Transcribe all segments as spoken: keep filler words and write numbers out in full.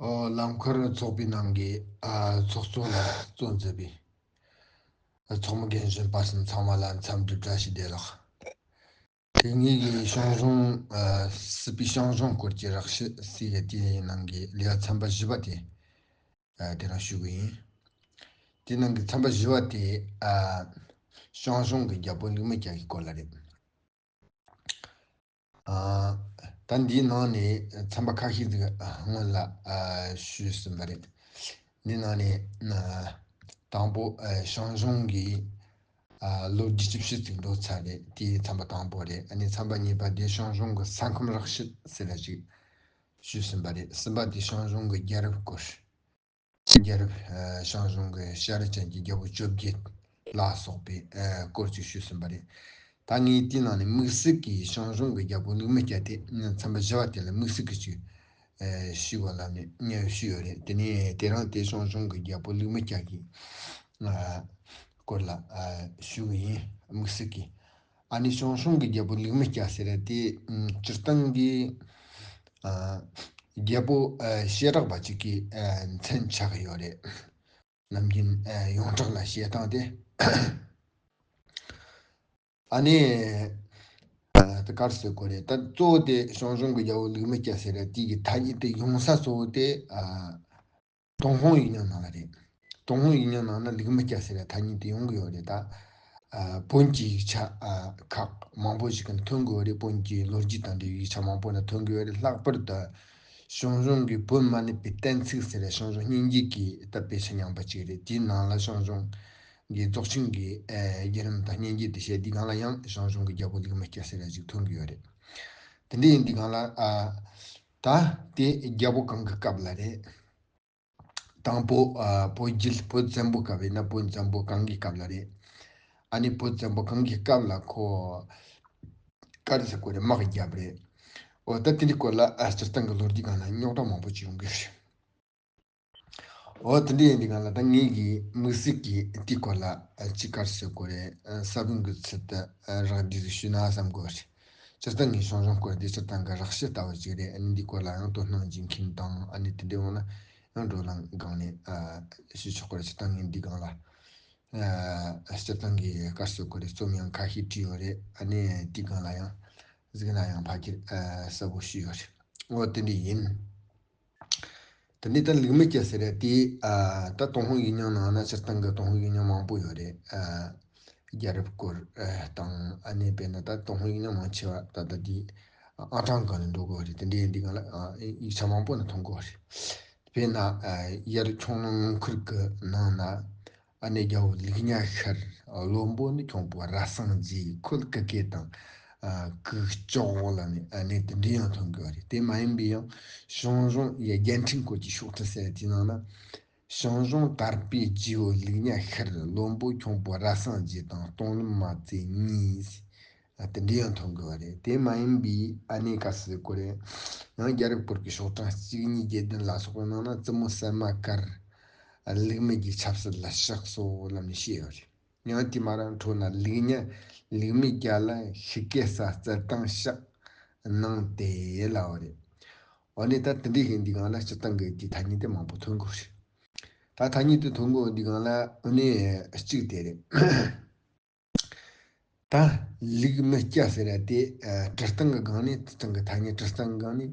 ཨོ། ལམ་ཁར་ཚོགས་པའི་ནང་གི་ཨ་ཚོགས་གཙོ་ལ་གཙོ་མཛད་པའི་ཚོགས་མི་རྒན་གཞོན་པ་སེམས་ཚང་མ་ལ་འཚམས་འདྲི་བཀྲ་ཤིས་བདེ་ལེགས། དེ་ངེད་ཀྱི་ཞང་ཞུང་ཨ་སྲིད་པའི་ཞང་ཞུང་སྐོར་གྱི་རགས་བཤད་ཟེར་ཡ་དེའི་ནང་གི་ལེའུ་ཚན་པ་བཞི་པ་དེ་ཨ་དེ་རང་ཞུ་གི་ཡིན། དེ་ནང་གི་ཚན་པ་བཞི་པ་དེ་ཨ་ཞང་ཞུང་གི་རྒྱལ་པོ་ལིག་མི་སྐྱ་གི་སྐོར་ལ་རེད། ཨ། ད་འདིའི་ནང་ནས་ཚན་པ་ཁ་ཤས་ཅིག་སྔོན་ལ་ཨ་ཞུས་ཟིན་པ་རེད། འདིའི་ནང་ནས་ཨ་དང་པོ་ཨ་ཞང་ཞུང་གི་ཨ་ལོ་རྒྱུས་ཅིག་ཞིབ་ཅིག་འགྲོ་ཚར་རེད། དེའི་ཚན་པ་དང་པོ་རེད། ཨ་ནི་ཚན་པ་གཉིས་པ་དེ་ཞང་ཞུང་གི་ས་ཁམས་རགས་བཤད་ཟེར་ཡ་ཅིག་ཞུས་ཟིན་པ་རེད། གསུམ་པ་དེ་ཞང་ཞུང་གི་རྒྱལ་རབས་སྐོར། རྒྱལ་རབས་ཨ་ཞང་ཞུང་གི་ཞྭ་རི་ཅན་གྱི་རྒྱལ་པོ་བཅོ་བརྒྱད་ལ་སོགས་པའི་ཨ་སྐོར་ཅིག་ཞུས་ཟིན་པ་རེད། ད་ངས་དེའི་ནང་ནས་དམིགས་བསལ་གྱིས་ཞང་ཞུང་གི་རྒྱལ་པོ་ལིག་མི་སྐྱ་དེ་ཚན་པ་བཞི་པ་དེ་ལ་དམིགས་བསལ་གྱིས་ཅིག་ཨ་ཞུས་པ་ལ་ནི་ངས་ཞུས་ཡོད་རེད། དེ་ནས་དེ་རིང་དེ་ཞང་ཞུང་གི་རྒྱལ་པོ་ལིག་མི་སྐྱ་གི་ཨ་སྐོར་ལ་ཨ་ཞུ་གི་ཡིན། དམིགས་བསལ་གྱིས། ཨ་ནི་ཞང་ཞུང་གི་རྒྱལ་པོ་ལིག་མི་སྐྱ་ཟེར་ཡ་དེ་ཨ་སྤྱིར་བཏང་གི་ཨ་རྒྱལ་པོ་ཨ་བྱེ་བྲག་པ་ཅིག་གི་ཨ་མཚན་ཆགས་ཀྱི་ཡོད་རེད། ནམ་རྒྱུན་ཨ་ཡོངས་གྲགས་ལ་བཤད་སྟངས་དེ། ཨ་ནི་ཨ་དེ་ག་རེ་ཟེར་དགོས་རེད། ད་གཙོ་བོ་དེ་ཞང་ཞུང་གི་རྒྱལ་པོ་ལིག་མི་སྐྱ་ཟེར་ཡ་དེ་གི་ཐ་སྙད་དེ་ཡོང་ས་གཙོ་བོ་དེ་ཨ། ཏུན་ཧོང་ཡིག་རྙིང་ནང་ལ་རེད། ཏུན་ཧོང་ཡིག་རྙིང་ནང་ན་ལིག་མི་སྐྱ་ཟེར་ཡ་ཐ་སྙད་དེ་ཡོང་གི་ཡོད་རེད་ད། ཨ་བོན་གྱི་ཡིག་ཆ་ཨ་ཁག་མང་པོ་ཞིག་གི་ནང་ཐོན་གྱི་ཡོད་རེད། བོན་གྱི་ལོ་རྒྱུས་དང་འབྲེལ་བའི་ཡིག་ཆ་མང་པོ་ནང་ཐོན་གྱི་ཡོད་རེད། ལྷག་པར་དུ་ཞང་ཞུང་གི་བོན་མ་ཎི་པའི་གཏན་ཚིགས་ཟེར་ཡ་ཞང་ཞུང་སྙན་རྒྱུད་ཀྱི་ད་དཔེ་ཆ་རྙིང་པ་ཅིག་རེད། དེའི་ནང་ལ་ཞང་ཞུང་གི་རྫོགས་ཆེན་གྱི་ཨ་བརྒྱུད་རིམ་དང་སྙན་རྒྱུད་དེ་བཤད་དུས་སྒང་ལ་ཡང་ཞང་ཞུང་གི་རྒྱལ་པོ་ལིག་མི་སྐྱ་ཟེར་ཡ་ཞིག་ཐོན་གྱི་ཡོད་རེད། དེ་འདྲ་ཡིན་དུས་སྒང་ལ་ཨ་ད་དེ་རྒྱལ་པོ་གང་གི་སྐབས་ལ་རེད། དང་པོ་ཨ་བོད་བརྒྱུད་བོད་བཙན་པོའི་སྐབས་ཡིན་ན་བོད་བཙན་པོ་གང་གི་སྐབས་ལ་རེད། ཨ་ནི་བོད་བཙན་པོ་གང་གི་སྐབས་ལ་ཁོ་ག་རེ་ཟེར་དགོས་རེད། དམག་བརྒྱབ་རེད། འོ་ད་དེ་འདྲའི་སྐོར་ལ་ཨ་སྤྱིར་བཏང་གི་ལོ་རྒྱུས་སྒང་ལ་རྙོག་དྲ་མང་པོ་ཅིག་ཡོང་གི་རེད། འོ་དེ་འདྲ་ཡིན་དུས་སྒང་ལ་ད་ངེད་ཀྱིས་དམིགས་བསལ་གྱིས་དེའི་སྐོར་ལ་ཨ་ཅིག་ག་རེ་ཟེར་དགོས་རེད། ཨ་ས་བོན་གྱི་ཚུལ་དུ་ཨ་རགས་བསྡུས་ཞུས་ན་བསམ་དགོས་རེད། སྤྱིར་བཏང་ངས་ཞང་ཞུང་སྐོར་འདི་སྤྱིར་བཏང་གི་རགས་བཤད་ལྟ་བུ་ཅིག་རེད། ཨ་ནི་འདིའི་སྐོར་ལ་ཡང་དོ་སྣང་བགྱིད་མཁན་དང་ཨ་ནི་དེ་འདྲའི་འོང་ན་ཡང་བགྲོ་གླེང་སྒང་ནས་ཨ་ཞུ་ཆོག་གི་རེད། སྤྱིར་བཏང་ངས་འདི་སྒང་ལ་ཨ་སྤྱིར་བཏང་གི་ག་རེ་ཟེར་དགོས་རེད། རྩོམ་ཡང་ཁ་ཤས་བྲིས་ཡོད་རེད། ཨ་ནི་འདི་སྒང་ལ་ཡང་གཟིགས་ན་ཡང་ཕལ་ཆེར་ཨ་གསལ་པོ་ཞིག་ཡོད་རེད། འོ་དེ་འདྲ་ཡིན། དེ་ནས་ད་ལིག་མི་སྐྱ་ཟེར་ཡ་དེ་ཨ་ད་ཏུན་ཧོང་ཡིག་རྙིང་ནང་ན་སྤྱིར་བཏང་གི་ཏུན་ཧོང་ཡིག་རྙིང་མང་པོ་ཡོད་རེད། ཨ་རྒྱལ་རབས་སྐོར་ཨ་དང་ཨ་ནི་དཔེར་ན་ད་ཏུན་ཧོང་ཡིག་རྙིང་མང་ཆེ་བ་ད་ལྟ་དེ་ཨང་གྲངས་སྒང་ནས་འགྲོ་གི་ཡོད་རེད། དེ་འདྲའི་འདི་སྒང་ལ་ཨ་ཡིག་ཆ་མང་པོ་ནས་མཐོང་གི་ཡོད་རེད། དཔེར་ན་ཨ་ཡར་ཁྱུང་ལུང་ངུ་འཁོར་གྱི་ནང་ན། ཨ་ནི་རྒྱལ་པོ་ལིག་ཉ་ཤར། བློན་པོ་ནི་ཁྱུང་པོ་ར་སངས་རྒྱས། ཁོལ་ཀི་ཀེ་དང་ཨ་ཀུ་ཅོག་ལ་ནི་ཨ་ནི་དེ་འདྲའི་ཡང་ཐོན་གི་རེད། དེ་མ་ཡིན་པའི་ཡང་ཞང་ཞུང་ཡ་རྒྱལ་ཕྲན་སྐོར་གྱི་ཤོག་དྲིལ་ཟེར་དེའི་ནང་ན། ཞང་ཞུང་དར་པའི་རྗེ་བོ་ལིག་ཉ་ཤར། བློན་པོ་ཁྱུང་པོ་ར་སངས་རྒྱས་དང་སྟོང་ལུང་མ་ཙེ་གཉིས། ཨ་དེ་འདྲའི་ཡང་ཐོན་གི་རེད། དེ་མ་ཡིན་པའི་ཨ་ནི་ག་རེ་ཟེར་དགོས་རེད། ཡང་རྒྱལ་རབས་སྐོར་གྱི་ཤོག་གྲངས་གཅིག་གཉིས་བརྒྱད་བདུན་ལ་སོགས་པའི་ནང་ན་བཙུན་མོ་སད་མ་དཀར། ལིག་མི་གི་ཆབ་སྲིད་ལ་ཕྱག་སོ་ལབ་ནས་བཤད་ཡོད་རེད། ཡང་དེ་མ་རང་འཕྲོ་ན་ལིག་ཉ་ལིག་མི་རྒྱལ་ལ་ཤི་ཀེ་ས་རྩེད་ཐང་ཤག་གནང་སྟེ་ལབ་པ་རེད། འོ་ནི་ད་དེ་འདྲའི་ཡིན་འདི་སྒང་ལ་སྤྱིར་བཏང་གི་དེ་ཐ་སྙད་དེ་མང་པོ་ཐོན་གི་རེད། ད་ཐ་སྙད་དེ་ཐོན་གི་འདི་སྒང་ལ་འོ་ནི་གཅིག་དེ་རེད། ད་ལིག་མི་སྐྱ་ཟེར་ཡ་དེ་ཨ་བྲི་སྟངས་ཀྱི་སྒང་ནས་བྲི་སྟངས་ཀྱི་ཐ་སྙད་བྲི་སྟངས་ཀྱི་སྒང་ནས་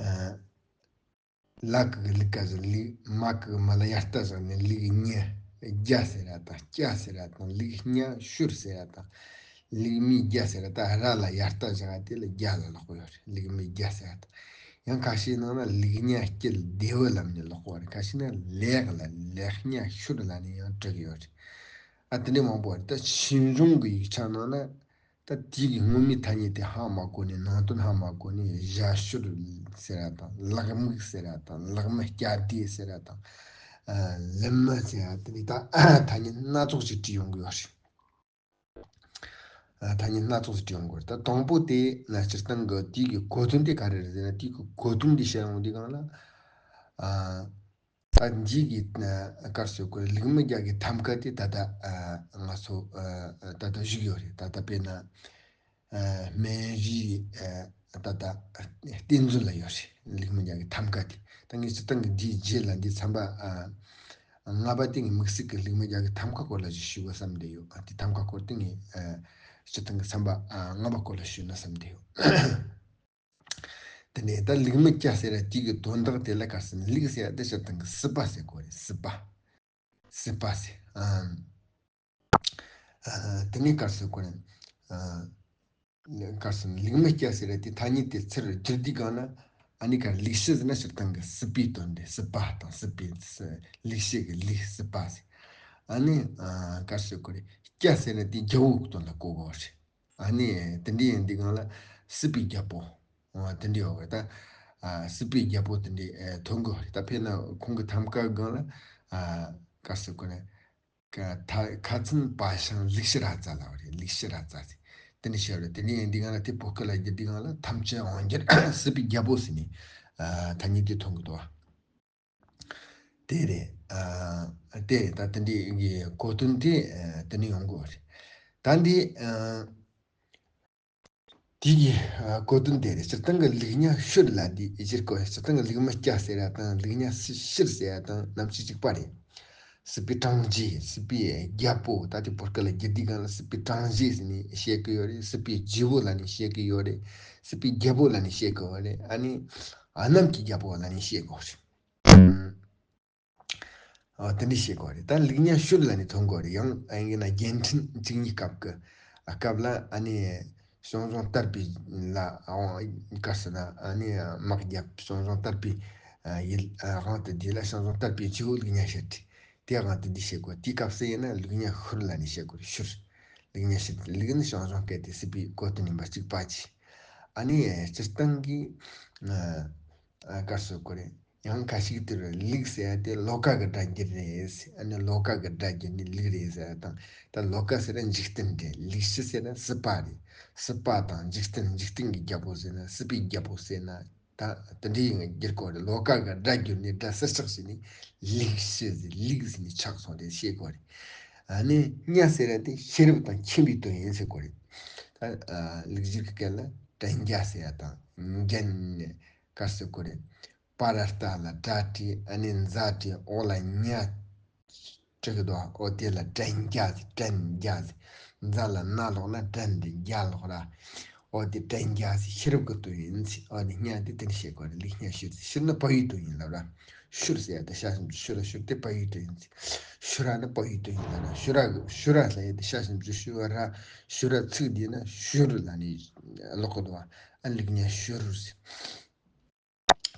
ཨ་ལ་གི་གུ་ལི་ཀ་ཟེར། ལིག་མ་གི་གུ་མ་ལ་ཡ་བཏགས་བཞག་ནས་ལིག་ཉ་རྒྱ་ཟེར་ཡ་དང་སྐྱ་ཟེར་ཡ་དང་། ལིག་ཉ་ཤུར་ཟེར་ཡ་དང་། ལིག་མི་རྒྱ་ཟེར་ཡ་དང་ར་ལ་ཡ་བཏགས་བཞག་ཡ་དེ་ལ་རྒྱ་ལ་ཀློག་གི་ཡོད་རེད། ལིག་མི་རྒྱ་ཟེར་ཡ་དང་། ཡང་ཁ་ཤས་ནང་ན་ལིག་ཉ་སྐྱིད་བདེ་བོ་ལབ་ནས་ཀློག་གི་ཡོད་རེད། ཁ་ཤས་ན་ལེགས་ལ་ལེགས་ཉ་ཤུར་ལབ་ནས་ཡང་བྲི་གི་ཡོད་རེད། ཨ་དེ་འདྲ་མང་པོ་རེད། ད་ཆོས་འབྱུང་གི་ཡིག་ཆ་ནང་ན་ད་དེ་གི་སྔོན་མའི་ཐ་སྙད་དེ་ཧ་མ་གོ་ནས་ནང་དོན་ཧ་མ་གོ་ནས་ཞྭ་ཤུར་ཟེར་ཡ་དང་ལག་མིག་ཟེར་ཡ་དང་ལག་མི་སྐྱ་དེ་ཟེར་ཡ་དང་ཨ་ལི་མི་ཟེར་ཡ་དེ་འདྲ་ད་ཐ་སྙད་སྣ་ཚོགས་ཤིག་བྲིས་ཡོང་གི་ཡོད་རེད། ཨ་ཐ་སྙད་སྣ་ཚོགས་ཤིག་བྲིས་ཡོང་གི་ཡོད་རེད། ད་དང་པོ་དེ་ན་སྤྱིར་བཏང་གི་དེ་གི་གོ་དོན་དེ་ག་རེ་རེད་ཟེར་ན། དེ་གི་གོ་དོན་དེ་བཤད་ཡོང་དུས་སྒང་ལ་ཨ། ད་འདི་གི་ཨ་ག་རེ་ཟེར་དགོས་རེད། ལིག་མི་རྒྱ་གི་ཐམ་ཀ་དེ་ད་ལྟ་ཨ་ང་ཚོ་ཨ་ད་ལྟ་བཞུགས་ཡོད་རེད། ད་ལྟ་དཔེར་ན་ཨ་སྨན་རིའི་ཨ་ ད་ལྟ་བསྟན་འཛིན་ལ་ཡོད་རེད། ལུགས་མི་རྒྱ་གི་ཐམ་ཀ་དེ། ད་ངས་སྤྱིར་བཏང་གི་འདིའི་རྗེས་ལ་འདི་ཚན་པ་ཨ་ལྔ་པ་དེ་ངས་དམིགས་བསལ་གྱི་ལུགས་མི་རྒྱ་གི་ཐམ་ཀ་སྐོར་ལ་ཞིག་ཞུ་དགོས་བསམ་བསྡད་ཡོད། ཨ་དེ་ཐམ་ཀ་སྐོར་དེ་ངས་ཨ་སྤྱིར་བཏང་གི་ཚན་པ་ཨ་ལྔ་པ་སྐོར་ལ་ཞུས་ན་བསམ་བསྡད་ཡོད། དེ་ནས་ད་ལུགས་མི་རྒྱ་ཟེར་ཡ་དེ་གི་དོན་དག་དེ་ལ་ག་རེ་ཟེར་ན། ལུགས་ཟེར་ཡ་དེ་སྤྱིར་བཏང་གི་སྲིད་པ་ཟེར་གོ་རེད། སྲིད་པ། སྲིད་པ་ཟེར། ཨ། ཨ། དེ་ནས་ག་རེ་ཟེར་གོ་རེད། ཨ། ག་རེ་ཟེར་ན། ལུགས་མི་རྒྱ་ཟེར་ཡ་དེ་ཐ་སྙད་དེ་ཚུར་བསྒྱུར་དུས་སྒང་ན། ཨ་ནི་ག་རེ། ལུགས་སྲིད་ཟེར་ན་སྤྱིར་བཏང་གི་སྲིད་པའི་དོན་དེ། སྲིད་པ་དང་སྲིད་པའི་སྲིད། ལུགས་སྲིད་ཀྱི་ལུགས། སྲིད་པ་ཟེར། ཨ་ནི་ཨ་ག་རེ་ཟེར་གོ་རེད། རྒྱ་ཟེར་ན་དེ་རྒྱལ་པོ་གི་དོན་ལ་གོ་དགོས་རེད། ཨ་ནི་དེ་འདྲ་ཡིན་དུས་སྒང་ལ་སྲིད་པའི་རྒྱལ་པོ། ཨ། དེ་འདྲ་ཡོད་རེད་ད། ཨ། སྲིད་པའི་རྒྱལ་པོ་དེ་འདྲ་ཨེ་ཐོན་གི་རེད། ད་དཔེར་ན་ཁོང་གི་ཐམ་ཀ་སྒང་ལ། ཨ། ག་རེ་ཟེར་གོ་རེད། ཁ་ཐ་ཁ་ཚན་པ་ཞང་ལུགས་ཕྱི་ར་ཙ་ལབ་པ་རེད། ལུགས་ཕྱི་ར་ཙ་ཟེར། དེ་འདྲ་བཤད་རེད། དེ་འདྲ་ཡིན་དུས་སྒང་ལ་དེ་བོད་སྐད་ལ་བསྒྱུར་དུས་སྒང་ལ་ཐམས་ཅད་དབང་སྒྱུར་སྲིད་པའི་རྒྱལ་པོ་ཟེར་ནས། ཨ། ཐ་སྙད་དེ་ཐོན་གི་འདུག་བ། དེ་རེད། ཨ། དེ་རེད། ད་དེ་འདྲའི་གི་གོ་དོན་དེ་ཨ་དེ་ནས་ཡོང་གི་ཡོད་རེད། ད་འདི་ཨ་དེ་གི་ཨ་གོ་དོན་དེ་རེད། སྤྱིར་བཏང་གི་ལུགས་གཉིས་ཕྱིར་ལབ་དུས་སྤྱིར་གོ། སྤྱིར་བཏང་གི་ལུགས་མི་རྒྱ་ཟེར་ཡ་དང་ལུགས་གཉིས་ཕྱིར་ཟེར་ཡ་དང་ནམ་ཞིག་གཅིག་པ་རེད། སྲིད་པའི་དྲང་རྗེས། སྲིད་པའི་རྒྱལ་པོ། ད་དེ་བོད་སྐད་ལ་བསྒྱུར་དུས་སྒང་ལ་སྲིད་པའི་དྲང་རྗེས་ཟེར་ནས་བཤད་གི་ཡོད་རེད། སྲིད་པའི་རྗེ་བོ་ལབ་ནས་བཤད་གི་ཡོད་རེད། སྲིད་པའི་རྒྱལ་པོ་ལབ་ནས་བཤད་གི་ཡོད་རེད། ཨ་ནི་ཨ་གནམ་གྱི་རྒྱལ་པོ་ལབ་ནས་བཤད་གི་ཡོད་རེད། ཨ། དེ་འདྲ་བཤད་དགོས་རེད། ད་ལུགས་གཉིས་ཕྱིར་ལབ་ནས་ཐོན་དགོས་རེད། ཡང་ཨ་ཡིན་ན་རྒྱན་འཕྲིན་བཅུ་གཉིས་སྐབས་ཀྱི་ཨ་སྐབས་ལ། ཨ་ནི་ཞང་ཞུང་དར་པའི་ལ་ཨ་ག་རེ་ཟེར་ན། ཨ་ནི་དམག་རྒྱབ། ཞང་ཞུང་དར་པའི་ཨ་ཡི་ཨ་དབང་དུ་བསྡུས་ལ་ཞང་ཞུང་དར་པའི་རྗེ་བོ་ལུགས་གཉིས་ཕྱིར་ཏེ། དེའི་དབང་དུ་བསྡུས་བཤད་དགོས། དེའི་སྐབས་སུ་ཡིན་ན་ལུགས་གཉིས་ཕྱིར་ལབ་ནས་བཤད་དགོས་རེད། ཕྱིར། ལུགས་གཉིས་ཕྱིར། ལུགས་ནི་ཞང་ཞུང་སྐད་དེ་སྲིད་པའི་གོ་དོན་ཡིན་པ་གཅིག་པ་གཅིག། ཨ་ནི་སྤྱིར་བཏང་གི་ཨ་ཨ་ག་རེ་ཟེར་དགོས་རེད། ཡང་ཁ་ཅིག་དེར་ལུགས་ཟེར་ཡ་དེ་ལོ་ཀ་གི་སྒྲ་བསྒྱུར་རེད། ཨ་ནི་ལོ་ཀ་གི་སྒྲ་བསྒྱུར་ནས་ལུགས་རེད་ཟེར་ཡ་དང་། ད་ལོ་ཀ་ཟེར་ན་འཇིག་རྟེན་རེད། ལུགས་ཕྱི་ཟེར་ན་སྲིད་པ་རེད། སྲིད་པ་དང་འཇིག་རྟེན། འཇིག་རྟེན་གྱི་རྒྱལ་པོ་ཟེར་ན་སྲིད་པའི་རྒྱལ་པོ་ཟེར་ན། ད་དེ་འདྲའི་ཡང་བསྒྱུར་དགོས་རེད། ལོ་ཀ་གི་སྒྲ་བསྒྱུར་ནས། སྒྲ་གསལ་བསྒྲགས་བྱས་ནས་ལུགས་ཕྱི་ཟེར། ལུགས་ཟེར་ནས་ཆགས་སོང་རེད། བཤད་དགོས་རེད། ཨ་ནི་གཉིས་ཟེར་ཡ་དེ་ཤེས་རབ་དང་མཁྱེན་པའི་དོན་ཡིན་ཟེར་དགོས་རེད། ད་ཨ་ལུགས་སྦྱོར་གྱི་སྐད་ལ་དྲན་རྒྱ་ཟེར་ཡ་དང་། རྒྱན་ནི་ག་རེ་ཟེར་དགོས་རེད། པ་ར་རྟ་ལ་སྒྲ་བྲིས། ཨ་ནི་མཛའ་བྲིས། འོག་ལ་ཉ་བྲི་གི་འདུག་འོ་དེ་ལ་དྲན་རྒྱ་ཟེར། དྲན་རྒྱ་ཟེར། མཛའ་ལ་ན་ལོག་ན་དྲན་དེ་རྒྱ་ལོག་ར། འོ་དེ་དྲན་རྒྱ་ཟེར། ཤེས་རབ་ཀྱི་དོན་ཡིན་ཟེར། འོ་ནི་གཉིས་དེ་དེ་འདྲ་བཤད་དགོས་རེད། ལུགས་གཉིས་ཕྱིར་ཟེར། ཕྱིར་ནི་བལ་ཡུལ་དོན་ཡིན་ལབ་ར། ཕྱིར་ཟེར་ཡ་དེ་ཤ་ཞབས་ཀྱུ་ཤུ་ར། ཤུར་དེ་བལ་ཡུལ་དོན་ཡིན་ཟེར། ཤུ་ར་ནི་བལ་ཡུལ་དོན་ཡིན་ལབ་ར། ཤུ་ར་གི་ཤུ་ར་ལབ་ཡ་དེ་ཤ་ཞབས་ཀྱུ་ཤུ་ར། ཤུ་ར་ཚིག་འདི་ན་ཤུར་ལབ་ནས་ཀློག་གི་འདུག་ཨ། ལུགས་གཉིས་ཕྱིར་ཟེར།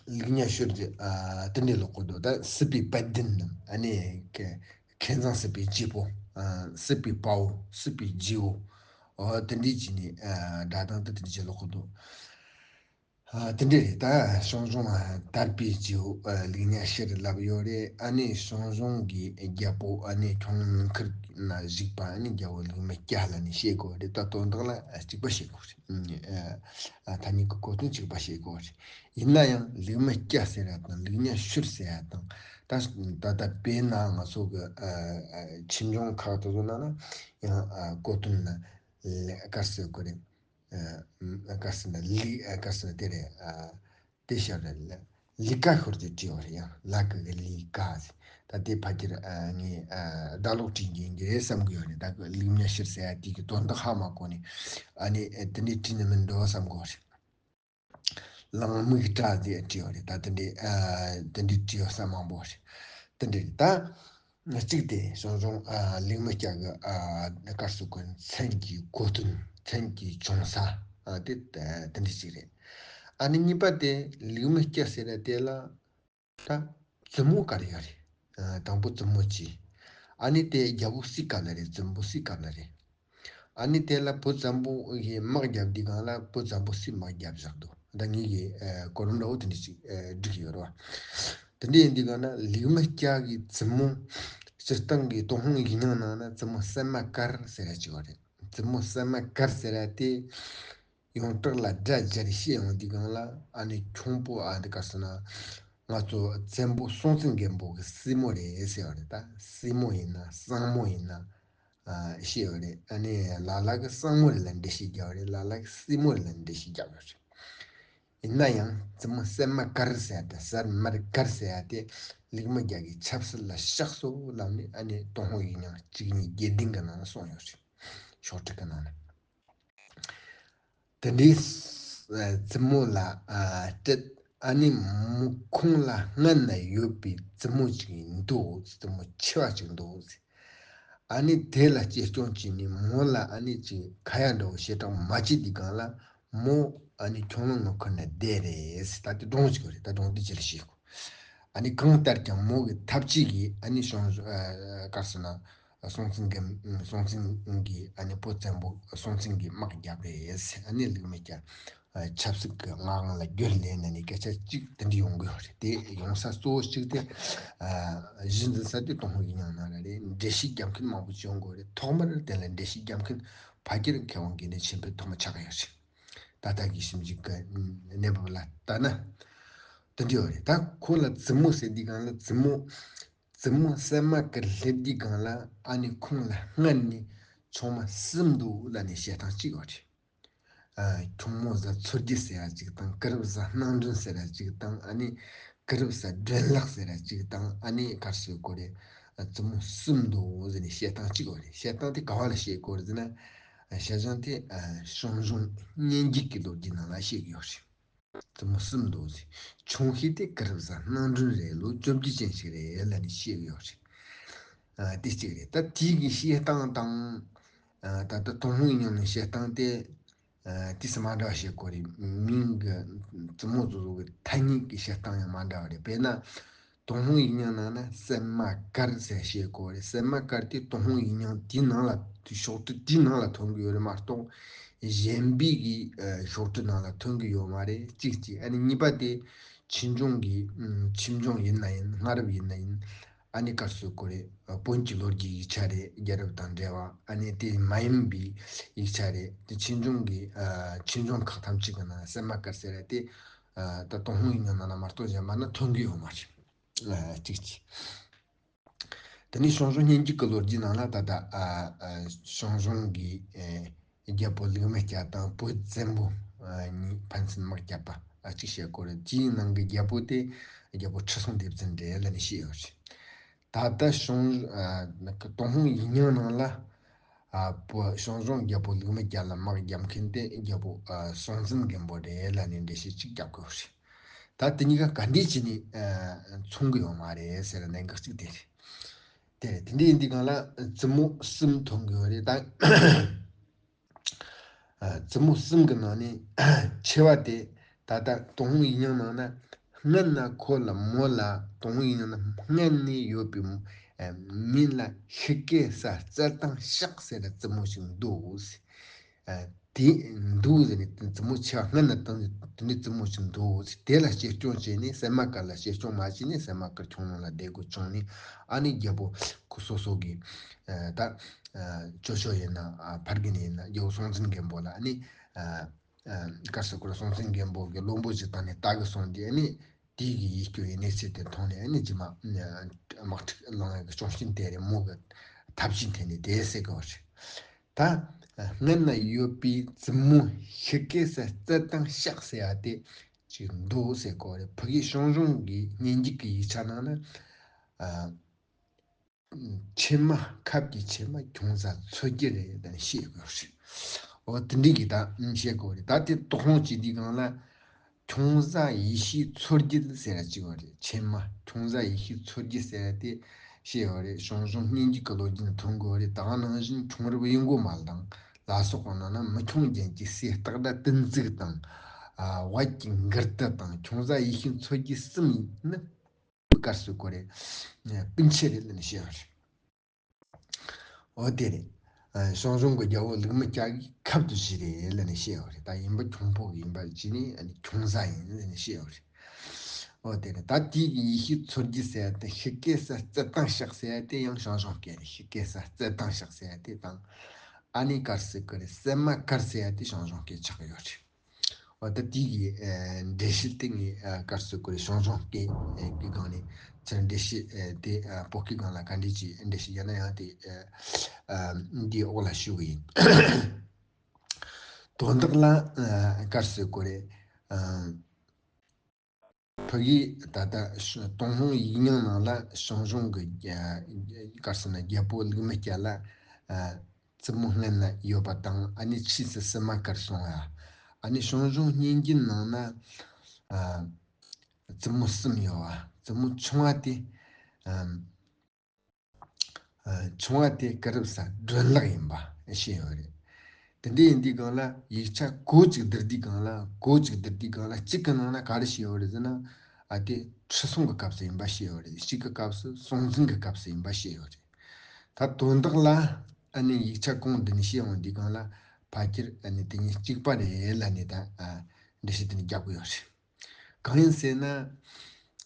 ལུགས་གཉིས་ཕྱིར་ཟེར། ཨ། དེ་འདྲའི་ཀློག་གི་འདུག་ད་སྲིད་པའི་དཔལ་ལྡན་རྣམས། ཨ་ནི་མཁས་མཁས་མཛངས་སྲིད་པའི་རྗེ་བོ། ཨ། སྲིད་པའི་དཔའ་བོ། སྲིད་པའི་རྗེ་བོ། འོ་དེ་འདྲའི་བྱས་ནས། ཨ། སྒྲ་གདངས་དེ་དེ་འདྲའི་ཀློག་གི་འདུག་ཨ། དེ་འདྲ་རེད། ད་ཞང་ཞུང་དར་པའི་རྗེ་བོ། ཨ། ལུགས་གཉིས་ཕྱིར་ལབ་ཡོད་རེད། ཨ་ནི་ཞང་ཞུང་གི་རྒྱལ་པོ། ཨ་ནི་ཁྱུང་ཉུང་མཁར་ན་བཞུགས་པ། ཨ་ནི་རྒྱལ་པོ་ལུགས་མི་རྒྱ་ལབ་ནས་བཤད་དགོས་རེད། ད་དོན་དག་ལ་གཅིག་པ་བཤད་དགོས་རེད། ཨ། ཐ་སྙད་ཀྱི་གོ་དོན་གཅིག་པ་བཤད་དགོས་རེད། ཡིན་ན་ཡང་ལུགས་མི་རྒྱ་ཟེར་ཡ་དང་ལུགས་གཉིས་ཕྱིར་ཟེར་ཡ་དང་། ད་ད་ལྟ་དཔེར་ན་ང་ཚོ་གི། ཨ། ཨ། ཆོས་འབྱུང་ཁག་དེ་ཚོ་ནང་ན་ཡང་། ཨ། གོ་དོན་ལ་ལ་ག་རེ་ཟེར་དགོས་རེད། ཨ། ག་རེ་ཟེར་ན་ལུགས། ཨ། ག་རེ་ཟེར་ན་དེ་རེད། ཨ། དེ་ཤར་རེད་ལ། ལུ་ག་ཤོར་ཏེ་བྲིས་པ་རེད། ཡང་ལ་གི་གི་ལུ་ག་ཟེར། ད་དེ་ཕལ་ཆེར། ཨ། ངས། ཨ། ལྡ་ལོག་བྲིས་རྒྱུ་ཡིན་གྱི་རེད་བསམ་གྱི་ཡོད་རེད། ད་གི་ལུགས་གཉིས་ཕྱིར་ཟེར་ཡ་དེ་གི་དོན་དག་ཧ་མ་གོ་ནས། ཨ་ནི། ཨ། དེ་འདྲའི་བྲིས་ནི་མིན་འགྲོ་བསམ་གྱི་ཡོད་རེད། གླང་མིག་བྲག་ཟེར་བྲིས་པ་རེད། ད་དེ་འདྲའི། ཨ། དེ་འདྲའི་བྲིས་པ་ས་མང་པོ་རེད། དེ་འདྲ་རེད། ད་གཅིག་དེ་ཞང་ཞུང་། ཨ། ལུགས་མི་རྒྱ་གི། ཨ། ག་རེ་ཟེར་དགོས། མཚན་གྱི་གོ་དོན། མཚན་གྱི་བྱུང་ས། ཨ། དེ་དེ་འདྲ་ཅིག་རེད། ཨ་ནི་གཉིས་པ་དེ་ལུགས་མི་རྒྱ་ཟེར་ཡ་དེ་ལ་ད་བཙུན་མོ་ག་རེ་ཡོད་རེད། ཨ། དང་པོ་བཙུན་མོ་བྱས། ཨ་ནི་དེ་རྒྱལ་པོ་སྲས་སྐབས་ལ་རེད། བཙུན་པོ་སྲས་སྐབས་ལ་རེད། ཨ་ནི་དེ་ལ་བུ་བཙན་པོ་ཡིས་དམག་བརྒྱབ་དུས་སྒང་ལ་བུ་བཙན་པོ་སྲས་དམག་བརྒྱབ་བཞག་འདུག་ད་ངེད་ཀྱིས། ཨ། གོ་རིམ་འདྲ་བོ་དེ་འདྲ་ཅིག་ཨ། སྒྲིག་ཡོད་རེད་བ། དེ་འདྲ་ཡིན་དུས་སྒང་ན་ལུགས་མི་རྒྱ་གི་བཙུན་མོ། སྤྱིར་བཏང་གི་ཏུན་ཧོང་ཡིག་རྙིང་ནང་ན་བཙུན་མོ་སད་མ་དཀར་ཟེར་ཡ་ཅིག་ཡོད་རེད། བཙུན་མོ་སད་མ་དཀར་ཟེར་ཡ་དེ་ཡོངས་གྲགས་ལ་སྒྲ་སྦྱར་བཤད་ཡོང་དུས་སྒང་ལ། ཨ་ནི་ཁྱུང་པོ། ཨ། འདི་ག་རེ་ཟེར་ན། ང་ཚོ་བཙན་པོ་སྲོང་བཙན་སྒམ་པོ་གི་སྲས་མོ་རེད་ཟེར་བ་རེད། ད་སྲས་མོ་ཡིན་ན་སྲིང་མོ་ཡིན་ན། ཨ། བཤད་ཡོད་རེད། ཨ་ནི་ལ་ལ་གི་སྲིང་མོ་རེད་ལབ་འགྲེལ་བཤད་རྒྱབ་པ་རེད། ལ་ལ་གི་སྲས་མོ་རེད་ལབ་འགྲེལ་བཤད་རྒྱབ་ཡོད་རེད། ཡིན་ན་ཡང་བཙུན་མོ་སད་མ་ཀར་ཟེར་ཡ་དེ་སད་མར་ཀར་ཟེར་ཡ་དེ་ལིག་མི་རྒྱ་གི་ཆབ་སྲིད་ལ་ཤག་སོ་ལབ་ནས་ཨ་ནི་ཏུན་ཧོང་ཡིག་རྙིང་གཅིག་གཉིས་བརྒྱད་བདུན་གི་ནང་ལ་གསུངས་ཡོད་རེད། ཤོག་དྲིལ་གི་ནང་ལ། དེ་འདྲའི་བཙུན་མོ་ལ་སྤྲད། ཨ་ནི་མོ་ཁོང་ལ་སྔན་ན་ཡོད་པའི་བཙུན་མོ་ཅིག་འདུག་བཙུན་མོ་ཆེ་བ་ཅིག་འདུག་ཨ་ནི་དེ་ལ་གཅེས་སྐྱོང་བྱས་ནས་མོ་ལ་ཨ་ནི་ཅིག་ཁ་ཡ་འདྲ་བོ་ཞེ་དྲག་མ་བྱེད་དུས་སྒང་ལ་མོ་ཨ་ནི་ཁྱུང་ལུང་ངོ་འཁོར་ནས་བསྡད་རེད། ད་དེ་སྒྲུང་ཅིག་རེད། ད་སྒྲུང་དེ་ཅི་ལ་ཤེས་གོ་ཨ་ནི་གང་ལྟར་ཀྱང་མོ་གི་ཐབས་ཅིག་གིས་ཨ་ནི་བྱང་ཨ་གར་སོང་ན་སྲོང་བཙན་གྱི་སྲོང་བཙན་གྱི་ཨ་ནི་བུ་བཙན་པོ་སྲོང་བཙན་གྱི་དམག་རྒྱབ་རེད། ཨ་ནི་ལིག་མི་རྒྱ་ཆབ་སྲིད་ཀྱི་མངའ་དབང་ལ་རྒྱུད་ལེན་ན་ནི་སྐད་ཆ་གཅིག་དེ་འདྲ་ཡོང་གི་ཡོད་རེད། དེ་ཡོང་ས་གཙོ་བོ་གཅིག་དེ་གཞི་འཛིན་ས་དེ་ཏུན་ཧོང་ཡིག་རྙིང་ནང་ལ་རེད། འགྲེལ་བཤད་རྒྱབ་མཁན་མང་པོ་བྱུང་དགོས་རེད། ཐོག་མར་དེ་ལ་འགྲེལ་བཤད་རྒྱབ་མཁན་ཕ་སྐྱེར་མཁས་དབང་དགེ་འདུན་ཆོས་འཕེལ་ཐོག་མ་ཆགས་ཡོད་རེད། ད་ལྟ་གི་ཞིབ་འཇུག་གི་གནས་བབ་ལ་ལྟ་ན་དེ་འདྲ་ཡོད་རེད། ད་ཁོ་ལ་བཙུན་མོ་ཟེར་དུས་སྒང་ལ་བཙུན་མོ་བཙུན་མོ་སད་མ་ཀར་སླེབས་དུས་སྒང་ལ་ཨ་ནི་ཁོང་ལ་སྔར་ནས་ཆུང་མ་གསུམ་འདུག་ལབ་ནས་བཤད་སྟངས་གཅིག་ཡོད་རེད། ཨ། ཁྱུང་མོ་བཟའ་མཚོ་རྒྱལ་ཟེར་ཡ་གཅིག་དང་། གུ་རུབ་བཟའ་སྣང་སྒྲོན་ཟེར་ཡ་གཅིག་དང་། ཨ་ནི་གུ་རུབ་བཟའ་སྒྲོན་ལགས་ཟེར་ཡ་གཅིག་དང་། ཨ་ནི་ག་རེ་ཟེར་དགོས་རེད། ཨ། བཙུན་མོ་གསུམ་འདུག་ཟེར་ནས་བཤད་སྟངས་གཅིག་ཡོད་རེད། བཤད་སྟངས་དེ་ག་བ་ལ་བཤད་དགོས་རེད་ཟེར་ན། ཨ། བྱས་ཙང་དེ་ཨ་ཞང་ཞུང་སྙན་རྒྱུད་ཀྱི་ལོ་རྒྱུས་ནང་ལ་བཤད་ཀྱི་ཡོད་རེད། བཙུན་མོ་གསུམ་འདུག་ཟེར། ཆུང་ཤོས་དེ་གུ་རུབ་བཟའ་སྣང་སྒྲོན་རེད། ལོ་བཅོ་བརྒྱད་ཅན་ཞིག་རེད་ལབ་ནས་བཤད་ཀྱི་ཡོད་རེད། ཨ། དེ་གཅིག་རེད། ད་དེའི་གི་བཤད་སྟངས་དང་། ཨ། ད་ལྟ་ཏུན་ཧོང་ཡིག་རྙིང་ནས་བཤད་སྟངས་དེ། ཨ། དེ་ཚོ་མ་འདྲ་བ་བཤད་དགོས་རེད། མིང་གི་བཙུན་མོ་ཚོ་ཚོ་གི་ཐ་སྙད་ཀྱི་བཤད་སྟངས་ཡང་མ་འདྲ་བ་རེད། དཔེར་ན། ཏུན་ཧོང་ཡིག་རྙིང་ནང་ན་སད་མ་ཀར་ཟེར་བཤད་དགོས་རེད། སད་མ་ཀར་དེ་ཏུན་ཧོང་ཡིག་རྙིང་དེའི་ནང་ལ་ཤོག་དྲིལ་དེའི་ནང་ལ་ཐོན་གི་ཡོད་རེད་མ་གཏོགས། གཞན་པའི་གི་ཨ་ཤོག་དྲིལ་ནང་ལ་ཐོན་གི་ཡོད་མ་རེད། གཅིག་གཅིག་ཨ་ནི་གཉིས་པ་དེ་ཆོས་འབྱུང་གི་ཨ་ཆོས་འབྱུང་ཡིན་ན་ཡིན། སྔ་རབས་ཡིན་ན་ཡིན། ཨ་ནི་ག་རེ་ཟེར་དགོས་རེད། ཨ། བོན་གྱི་ལོ་རྒྱུས་ཡིག་ཆ་རེད། རྒྱལ་རབས་དང་འབྲེལ་བ། ཨ་ནི་དེ་མ་ཡིན་པའི་ཡིག་ཆ་རེད། དེ་ཆོས་འབྱུང་གི་ཨ་ཆོས་འབྱུང་ཁག་ཐམས་ཅད་ཀྱི་ནང་ན་སད་མ་ཀར་ཟེར་ཡ་དེ། ཨ། ད་ཏུན་ཧོང་ཡིག་རྙིང་ནང་ན་མ་གཏོགས་གཞན་པ་ན་ཐོན་གི་ཡོད་མ་རེད། ཨ། གཅིག་གཅིག་དེ་ནས་ཞང་ཞུང་སྙན་རྒྱུད་ཀྱི་ལོ་རྒྱུས་ནང་ལ་ད་ལྟ་ཨ་ཨ་ཞང་ཞུང་གི་ཨེ་རྒྱལ་པོ་ལིག་མི་རྒྱ་དང་བོད་བཙན་པོ་ཨ་གཉིས་ཕན་ཚུན་དམག་བརྒྱབ་པ་ཨ་གཅིག་བཤད་དགོས་རེད། དེའི་ནང་གི་རྒྱལ་པོ་དེ་རྒྱལ་པོ་ཁྲི་སྲོང་ལྡེ་བཙན་རེད་ལབ་ནས་བཤད་ཡོད་རེད། ད་ལྟ་ཞང་ཨ་ཏུན་ཧོང་ཡིག་རྙིང་ནང་ལ་ཨ་བོད་ཞང་ཞུང་རྒྱལ་པོ་ལིག་མི་རྒྱ་ལ་དམག་བརྒྱབ་མཁན་དེ་རྒྱལ་པོ་ཨ་སྲོང་བཙན་སྒམ་པོ་རེད་ལབ་ནས་འགྲེལ་བཤད་གཅིག་རྒྱབ་དགོས་རེད། ད་དེ་གཉིས་ཀ་ག་འདྲས་བྱས་ནས་ཨ་མཚུངས་གི་ཡོད་མ་རེད་ཟེར་གནད་འགག་གཅིག་དེ་རེད། དེ་རེད། དེ་འདྲ་ཡིན་དུས་སྒང་ལ་བཙུན་མོ་གསུམ་ཐོན་གི་ཡོད་རེད། ད་ཨ་བཙུན་མོ་གསུམ་གི་ནང་ནས་ཆེ་བ་དེ་ད་ལྟ་ཏུན་ཧོང་ཡིག་རྙིང་ནང་ན་སྔན་ན་ཁོ་ལ་མོ་ལ་ཏུན་ཧོང་ཡིག་རྙིང་ན་སྔན་ནས་ཡོད་པའི་ཨ་མིང་ལ་ཤི་ཀེ་ས་རྩེ་ཐང་ཤག་ཟེར་བའི་བཙུན་མོ་ཞིག་འདུག་ཟེར། ཨ། དེ་འདུག་ཟེར་ནས་བཙུན་མོ་ཆེ་བ་སྔན་ན་བཏང་ནས་དེ་ནས་བཙུན་མོ་ཞིག་འདུག་ཟེར། དེ་ལ་གཅེས་སྐྱོང་བྱས་ནས་སད་མ་ཀར་ལ་གཅེས་སྐྱོང་མ་བྱས་ནས་སད་མ་ཀར་ཁྱུང་ལུང་ལ་བསྡད་དགོས་བྱུང་ནས། ཨ་ནི་རྒྱལ་པོ་ཁོ་སོ་སོ་གི་ཨ་ད་ཨ་ཅོ་ཅོ་ཡིན་ན་ཨ་ཕ་རྒན་ཡིན་ན་རྒྱལ་པོ་སྲོང་བཙན་སྒམ་པོ་ལ་ཨ་ནི་ཨ་ཨ་ག་རེ་ཟེར་དགོས་རེད། སྲོང་བཙན་སྒམ་པོ་གི་བློན་པོ་ཞིག་བཏང་ནས་ལྟ་གི་སོང་དུས་ཨ་ནི། དེ་གི་ཡིད་སྐྱོ་བའི་གནས་ཚུལ་དེ་མཐོང་ནས་ཨ་ནི་རྗེས་མ་དམག་འཁྲུག་ལངས་ཡག་གི་བྱུང་རྐྱེན་དེ་རེད། མོ་གི་ཐབས་ཤེས་འཐེན་ནས་དེ་ཟེར་གི་ཡོད་རེད། ད་སྔན་ན་ཡོད་པའི་བཙུན་མོ་ཤི་ཀེ་ས་རྩེ་ཐང་ཤག་ཟེར་ཡ་དེ་ཅིག་འདུག་ཟེར་གི་ཡོད་རེད། ཕ་གི་ཞང་ཞུང་གི་སྙན་རྒྱུད་ཀྱི་ཡིག་ཆ་ནང་ན་ཨ། ཆེན་མ་ཁབ་ཀྱི་ཆེན་མ་ཁྱུང་བཟའ་མཚོ་རྒྱལ་རེད་ལབ་ནས་བཤད་དགོས་རེད། འོ་དེ་འདྲ་གི་ད་བཤད་དགོས་རེད། ད་དེ་དོགས་སློང་བྱེད་དུས་སྒང་ལ་ཁྱུང་བཟའ་ཡེ་ཤེས་མཚོ་རྒྱལ་ཟེར་ཡ་གཅིག་ཡོད་རེད། ཆེན་མ་ཁྱུང་བཟའ་ཡེ་ཤེས་མཚོ་རྒྱལ་ཟེར་ཡ་དེ་བཤད་ཡོད་རེད། ཞང་ཞུང་སྙན་རྒྱུད་ཀྱི་ལོ་རྒྱུས་ནས་ཐོན་དགོས་རེད། ད་ག་ནང་བཞིན་ཁྱུང་རབས་གཡུ་མགོ་མ་དང་ལ་སོགས་པ་ནང་ན་མི་ཁྱུང་རྒྱལ་གྱི་སྲས་སྟག་སྒྲ་བསྟན་འཛུགས་དང་། ཨ། བལ་གྱི་མགུར་དུ་དང་ཁྱུང་བཟའ་ཡེ་ཤེས་མཚོ་རྒྱལ་གསུམ་ཡིན་ན། ག་རེ་ཟེར་དགོས་རེད། སྤུན་མཆེད་རེད་ལབ་ནས་བཤད་ཡོད་རེད། འོ་དེ་རེད། ཨ། ཞང་ཞུང་གི་རྒྱལ་པོ་ལིག་མི་རྒྱ་གི་ཁབ་ཏུ་བཞེས་རེད་ལབ་ནས་བཤད་ཡོད་རེད། ད་ཡིན་པ་ཁྱུང་ཕོ་གི་ཡིན་པ་བྱས་ནས་ཨ་ནི་ཁྱུང་བཟའ་ཡིན་ལབ་ནས་བཤད་ཡོད་རེད། འོ་དེ་རེད། ད་དེའི་གི་ཡེ་ཤེས་མཚོ་རྒྱལ་ཟེར་ཡ་དེ་ཤི་ཀེ་ས་རྩེ་ཐང་ཤག་ཟེར་ཡ་དེ་ཡང་ཞང་ཞུང་སྐད་རེད། ཤི་ཀེ་ས་རྩེ་ཐང་ཤག་ཟེར་ཡ་དེ་དང་། ཨ་ནི་ག་རེ་ཟེར་དགོས་རེད། སད་མ་ཀར་ཟེར་ཡ་དེ་ཞང་ཞུང་སྐད་ཆགས་ཡོད་རེད། འོ་ད་དེ་གི་ཨ་འགྲེལ་བཤད་དེ་ངས་ཨ་ག་རེ་ཟེར་དགོས་རེད། ཞང་ཞུང་སྐད་ཨ་གི་སྒང་ནས་ཚུར་འགྲེལ་བཤད་ཨ་དེ་ཨ་བོད་སྐད་སྒང་ལ་ག་འདྲས་ཅིག་འགྲེལ་བཤད་བརྒྱབ་ན་ཡང་དེ་ཨ་ཨ་འདིའི་འོག་ལ་ཞུ་གི་ཡིན། དོན་དག་ལ་ཨ་ག་རེ་ཟེར་དགོས་རེད། ཨ་ ཕ་གིའི་ད་ལྟ་ཏུན་ཧོང་ཡིག་རྙིང་ནང་ལ་ཞང་ཞུང་གི་རྒྱལ་ག་རེ་ཟེར་ན་རྒྱལ་པོ་ལིག་མི་སྐྱ་ལ་བཙུན་མོ་སྔན་ན་ཡོད་པ་དང་། ཨ་ནི་ཕྱིས་སུ་སི་མ་ཀར་སོང་ཡ། ཨ་ནི་ཞང་ཞུང་སྙན་རྒྱུད་ནང་ན་བཙུན་མོ་གསུམ་ཡོད་པ། བཙུན་མོ་ཆུང་བ་དེ། ཆུང་བ་དེ་གུ་རུབ་ས་སྒྲོན་ལག་ཡིན་པ་བཤད་ཡོད་རེད། དེ་འདྲ་ཡིན་དུས་སྒང་ལ་ཡིག་ཆ་གོ་གཅིག་བསྡུར་དུས་སྒང་ལ་གོ་གཅིག་བསྡུར་དུས་སྒང་ལ་གཅིག་གི་ནང་ན་ག་རེ་བཤད་ཡོད་རེད་ཟེར་ན། ཨ་དེ་ཁྲི་སྲོང་གི་སྐབས་སུ་ཡིན་པ་བཤད་ཡོད་རེད། གཅིག་གི་སྐབས་སུ་སྲོང་བཙན་གྱི་སྐབས་སུ་ཡིན་པ་བཤད་ཡོད་རེད། ད་དོན་དག་ལ་ཨ་ནི་ཡིག་ཆ་གོང་བསྡུར་ནས་བཤད་ཡོང་དུས་སྒང་ལ་ཕལ་ཆེར་ཨ་ནི་དེ་གཉིས་གཅིག་པ་རེད་ལབ་ནས་ད་འགྲེལ་བཤད་དེ་ནི་རྒྱབ་གི་ཡོད་རེད། གང་ཡིན་ཟེར་ན།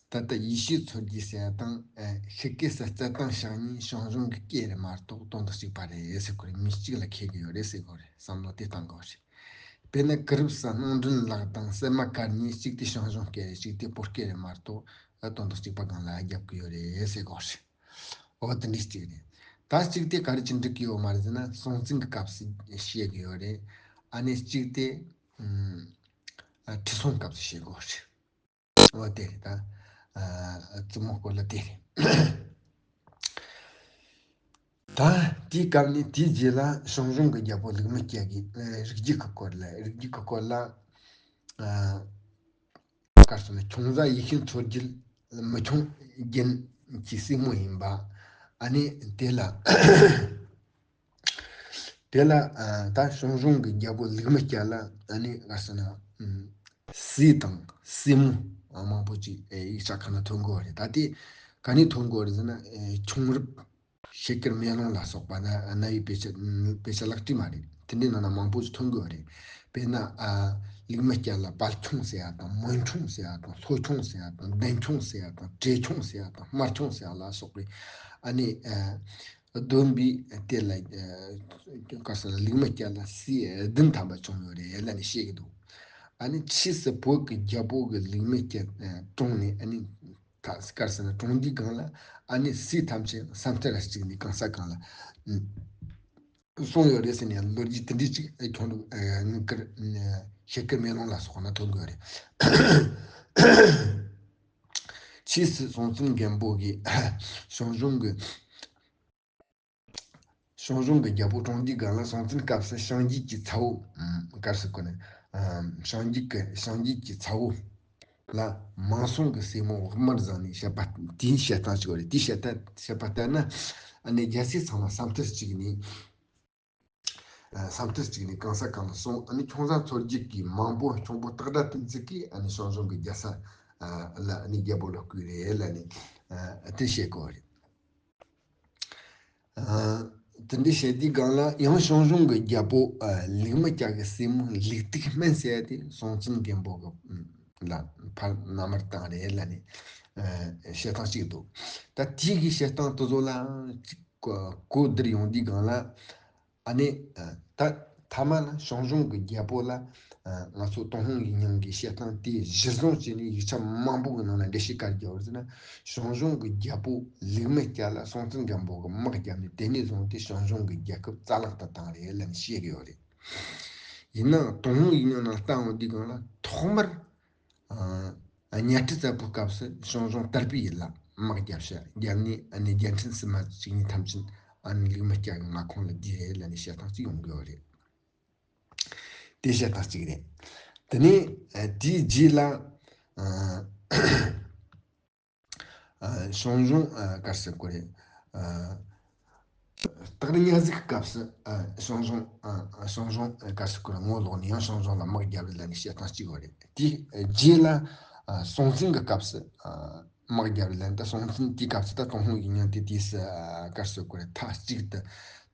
ད་ལྟ་ཡེ་ཤེས་མཚོ་རྒྱལ་ཟེར་ཡ་དང་། ཤི་ཀེ་སི་རྩེ་ཐང་ཞག་གཉིས་ཞང་ཞུང་གི་སྐད་རེད་མ་གཏོགས་དོན་དག་གཅིག་པ་རེད་ཟེར་གོ་རེད། མི་གཅིག་ལ་ཁེལ་གི་ཡོད་རེད་ཟེར་གོ་རེད། བསམ་བློ་དེ་བཏང་དགོས་རེད། དཔེར་ན་གུ་རུབ་ས་སྣང་སྒྲོན་ལག་དང་སི་མ་ཀར་གཉིས་གཅིག་དེ་ཞང་ཞུང་སྐད་རེད། གཅིག་དེ་བོད་སྐད་རེད་མ་གཏོགས་དོན་དག་གཅིག་པ་སྒང་ལ་རྒྱབ་གི་ཡོད་རེད་ཟེར་གོ་རེད། འོ་དེ་འདྲ་གཅིག་རེད། ད་གཅིག་དེ་ག་རེ་བྱས་འགྲིག་གི་ཡོད་མ་རེད་ཟེར་ན་སྲོང་བཙན་གྱི་སྐབས་སུ་བཤད་གི་ཡོད་རེད། ཨ་ནི་གཅིག་དེ་ཨ་ཁྲི་སྲོང་སྐབས་སུ་བཤད་གོ་རེད། འོ་དེ་རེད་ད། ཨ་བཙུན་མོ་སྐོར་ལ་དེ་རེད། ད་དེའི་སྐབས་ནས་དེའི་རྗེས་ལ་ཞང་ཞུང་གི་རྒྱལ་པོ་ལིག་མི་སྐྱ་གི་ཨ་རིགས་རྒྱུད་ཀྱི་སྐོར་ལ། རིགས་རྒྱུད་ཀྱི་སྐོར་ལ་ཨ་ག་རེ་ཟེར་ན་ཆུང་ཙག་ཡེ་ཤེས་མཚོ་རྒྱལ་མི་ཆུང་རྒྱན་གྱི་སྲས་མོ་ཡིན་པ། ཨ་ནི་དེ་ལ། དེ་ལ་ཨ་ད་ཞང་ཞུང་གི་རྒྱལ་པོ་ལིག་མི་སྐྱ་ལ་ཨ་ནི་ག་རེ་ཟེར་ན་ཨ་སྲས་དང་སྲས་མོ་ཨ་མང་པོ་ཅིག་ཨེ་ཡིག་ཆ་ཁག་ན་ཐོན་གོ་རེད། ད་དེ་ག་ནས་ཐོན་གོ་རེད་ཟེར་ན་ཨེ་ཁྱུང་རབས་ཤེལ་དཀར་མེ་ལོང་ལ་སོགས་པ་ན་གནའ་བོའི་དཔེ་ཆ་དཔེ་ཆ་ལག་བྲིས་མ་རེད། དེ་འདྲའི་ནང་ན་མང་པོ་ཞིག་ཐོན་གོ་རེད། དཔེར་ན་ཨ་ལིག་མི་སྐྱ་ལ་དཔལ་ཁྱུང་ཟེར་ཡ་དང་མོན་ཁྱུང་ཟེར་ཡ་དང་ལྷོ་ཁྱུང་ཟེར་ཡ་དང་བདན་ཁྱུང་ཟེར་ཡ་དང་བྲེ་ཁྱུང་ཟེར་ཡ་དང་སྨར་ཁྱུང་ཟེར་ཡ་ལ་སོགས་པའི་ཨ་ནི་ཨ། བསྡོམས་པས་དེ་ལ་ཨ་ག་རེ་ཟེར་ན་ལིག་མི་སྐྱ་ལ་སྲས་བདུན་ཐམ་པ་བྱུང་ཡོད་རེད་ལབ་ནས་བཤད་ཀྱི་འདུག་ཨ་ནི་ཕྱིས་སུ་བོད་ཀྱི་རྒྱལ་པོ་གིས་ལིག་མི་སྐྱ་ཨ་གྲོངས་ནས། ཨ་ནི་ད་ག་རེ་ཟེར་ན་གྲོངས་དུས་སྒང་ལ་ཨ་ནི་སྲས་ཐམས་ཅད་ས་མཐར་གཅིག་ནས་གང་ས་གང་ལ་ཨ་སོང་ཡོད་རེད་ཟེར་ནས་ལོ་རྒྱུས་དེ་འདྲའི་ཅིག་ཨ་ཁྱུང་རབས་ཨ་དངུལ་དཀར་ཨ་ཤེལ་དཀར་མེ་ལོང་ལ་སོགས་ན་ཐོན་གྱི་ཡོད་རེད། ཕྱིས་སུ་སྲོང་བཙན་སྒམ་པོ་གིས་ཞང་ཞུང་གི་ཞང་ཞུང་གི་རྒྱལ་པོ་གྲོངས་དུས་སྒང་ལ་སྲོང་བཙན་སྐབས་སུ་བྱང་རྒྱུད་ཀྱི་ཚ་བོ། ཨམ་ག་རེ་ཟེར་དགོས་ན། ཨམ་བྱང་རྒྱུད་ཀྱི་བྱང་རྒྱུད་ཀྱི་ཚ་བོ་ལ་མང་སྲོང་གི་སྲས་མོ་བག་མར་བཟང་ནས་བཤད་པ། དེའི་བཤད་སྟངས་ཅིག་ཡོད་རེད། དེའི་བཤད་སྟངས་བཤད་པ་ལྟར་ན་ཨ་ནི་རྒྱལ་སྲས་ཚང་མ་ས་མཐར་གཅིག་ནས་ཨ་ས་མཐར་གཅིག་ནས་གང་ས་གང་ལ་སོང་། ཨ་ནི་ཁྱུང་ཚང་མཚོ་རྒྱལ་གྱི་མང་པོ་ཁྱུང་པོ་སྟག་སྒྲ་བསྟན་འཛིན་གྱིས་ཨ་ནི་ཞང་ཞུང་གི་རྒྱལ་ས་ཨ་ལ་ཨ་ནི་རྒྱལ་པོ་ལ་བསྐོས་རེད་ལབ་ནས་ཨ་དེ་བཤད་གོ་རེད། ཨ་དེ་འདྲ་བཤད་དུས་སྒང་ལ་ཡང་ཞང་ཞུང་གི་རྒྱལ་པོ་ཨ་ལིག་མི་སྐྱ་གི་སྲས་མོ་ལིག་ཏིག་སྨན་ཟེར་ཡ་དེ་སྲོང་བཙན་སྒམ་པོ་གི་ཨ་ལ་ཕར་མནའ་མར་བཏང་རེད་ལབ་ནས་ཨ་བཤད་སྟངས་གཅིག་འདུག་ད་དེའི་གི་བཤད་སྟངས་དེ་ཚོ་ལའང་གཅིག་གོ་གོ་བསྡུར་ཡོང་དུས་སྒང་ལ། ཨ་ནི་ཨ་ད་མཐའ་མ་ལ་ཞང་ཞུང་གི་རྒྱལ་པོ་ལ་ཨ་ང་ཚོ་ཏུན་ཧོང་ཡིག་རྙིང་གི་བཤད་སྟངས་དེ་གཞིར་བཟུང་བྱས་ནས་ཡིག་ཆ་མང་པོ་གི་ནང་ན་འགྲེལ་བཤད་ག་རེ་བརྒྱབ་ཡོད་ཟེར་ན། ཞང་ཞུང་གི་རྒྱལ་པོ་ལིག་མི་སྐྱ་ལ་སྲོང་བཙན་སྒམ་པོ་གི་དམག་བརྒྱབ་ནས་དེ་ནས་བཟུང་སྟེ་ཞང་ཞུང་གི་རྒྱལ་ཁབ་རྩ་བརླག་ཏུ་བཏང་རེད་ལབ་ནས་བཤད་ཀྱི་ཡོད་རེད། ཡིན་ནའང་ཏུན་ཧོང་ཡིག་རྙིང་ནང་ལྟ་འོང་དུས་སྒང་ལ་ཐོག་མར། ཨ་གཉའ་ཁྲི་བཙན་པོའི་སྐབས་སུ་ཞང་ཞུང་དར་སྤེལ་ཡུལ་ལ་དམག་བརྒྱབ་ཤག་བརྒྱབ་ནས་ཨ་ནི་རྒྱལ་ཕྲན་སིལ་མ་བཅུ་གཉིས་ཐམས་ཅད་ཨ་ནི་ལིག་མི་སྐྱ་གི་མངའ་ཁོངས་ལ་བསྡུས་རེད་ལབ་ནས་བཤད་སྟངས་གཅིག་ཡོང་གི་ཡོད་རེད། དེ་བཤད་སྟངས་གཅིག་རེད། དེ་ནས་ཨ་དེའི་རྗེས་ལ་ཨ་ཨ་ཞང་ཞུང་ཨ་ག་རེ་ཟེར་དགོས་རེད། ཨ་སྟག་རི་གཉའ་གཟིག་གི་སྐབས་སུ་ཨ་ཞང་ཞུང་ཨ་ཞང་ཞུང་ཨ་ག་རེ་ཟེར་དགོས་རེད། ངོ་ལོག་ནས་ཡང་ཞང་ཞུང་ལ་དམག་བརྒྱབ་རེད་ལབ་ནས་བཤད་སྟངས་གཅིག་ཡོད་རེད། དེའི་རྗེས་ལ་ཨ་སྲོང་བཙན་གྱི་སྐབས་སུ་ཨ་དམག་བརྒྱབ་རེད་ལབ་ནས། ད་སྲོང་བཙན་དེའི་སྐབས་སུ་ད་ཏུན་ཧོང་ཡིག་རྙིང་དེ་དུས་སུ་ཨ་ག་རེ་ཟེར་དགོས་རེད། མཐའ་གཅིག་ཏུ་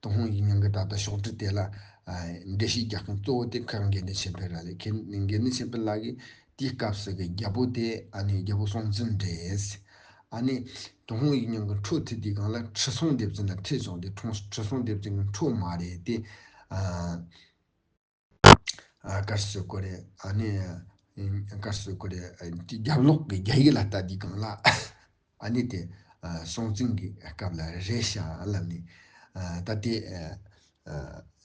ཏུན་ཧོང་ཡིག་རྙིང་གི་ད་ལྟ་ཕྱོགས་བསྒྲིགས་དེ་ལ་ཨ་འགྲེལ་བཤད་རྒྱག་མཁན་གཙོ་བོ་དེ་མཁན་དགེ་འདུན་ཆོས་འཕེལ་ར་ལས། མཁན་དགེ་འདུན་ཆོས་འཕེལ་ལགས་ཀྱིས་དེའི་སྐབས་སུ་གི་རྒྱལ་པོ་དེ་ཨ་ནི་རྒྱལ་པོ་སྲོང་བཙན་རེད། ཨ་ནི་ཏུན་ཧོང་ཡིག་རྙིང་གི་འཕྲོ་མཐུད་དུས་སྒང་ལ་ཁྲི་སྲོང་ལྡེ་བཙན་ལ་ཁྲི་བྱུང་སྟེ་ཁྲོང་ཁྲི་སྲོང་ལྡེ་བཙན་གྱི་འཕྲོ་མ་རེད་དེ། ཨ་ཨ་ག་རེ་ཟེར་དགོས་རེད། ཨ་ནི་ཨ་ག་རེ་ཟེར་དགོས་རེད། ཨ་དེ་རྒྱབ་ལོགས་ཀྱི་རྒྱ་ཡིག་ལ་ལྟ་དུས་སྒང་ལ་ཨ་ནི་དེ་ཨ་སྲོང་བཙན་གྱི་སྐབས་ལ་རེད་ཤག་ལབ་ནས། ཨ་ད་དེ་ཨ་